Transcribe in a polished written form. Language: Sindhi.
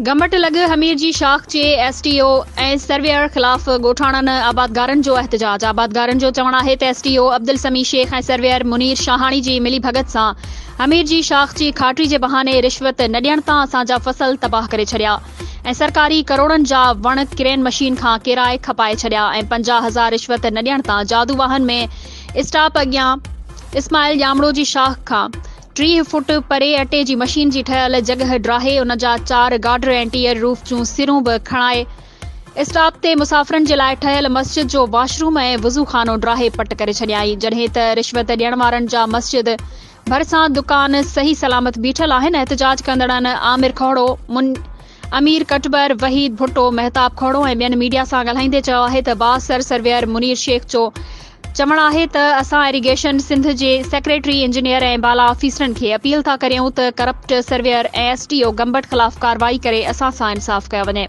گمبٽ لڳ حمير جي شاخ جي ايس ڊي او ۽ سرويئر خلاف ڳوٺاڻن آبادگارن جو احتجاج، آبادگارن جو چوڻ آهي ته S D O Abdul Sami Shaikh ۽ surveyor Munir Shahani جي ملي ڀڳت سان حمير جي شاخ جي کاٽي جي بهاني رشوت نه ڏيڻ تان اسان جا فصل تباهه ڪري ڇڏيا ۽ سرڪاري ڪروڙن جا وڻ ڪرين مشين کان ڪيرائي کپائي ڇڏيا ۽ 50 هزار رشوت نه ڏيڻ تان جادو واهن ۾ اسٽاپ اڳيان اسماعيل ڄامڙو جي شاخ کان 30 فوٽ پري اٽي جي مشين جي ٺهيل جڳهه ڊاهي ان جا چار گارڊر ۽ ٽيئر روف جون سرون به کڻائي اسٽاپ تي مسافرن جي لاء ٺهيل مسجد جو واش روم ۽ وضو خانو ڊاهي پٽ ڪري ڇڏيائين جڏهن ته رشوت ڏيڻ وارن جا مسجد ڀرسان دڪان صحيح سلامت بيٺل آهن احتجاج ڪندڙن عامر کهڙو من امير ڪٽبر، وحيد ڀٽو، مهتاب کهڙو ۽ ٻين ميڊيا سان ڳالهائيندي چيو آهي ته بااثر سرويئر منير شيخ جو چوڻ آهي ته اسان ايريگيشن سنڌ جي سيڪريٽري، انجنيئر ۽ بالا آفيسرن کي اپيل ٿا ڪريون ته corrupt surveyor ۽ S D O Gambat خلاف ڪارروائي ڪري اسان سان انصاف ڪيو وڃي.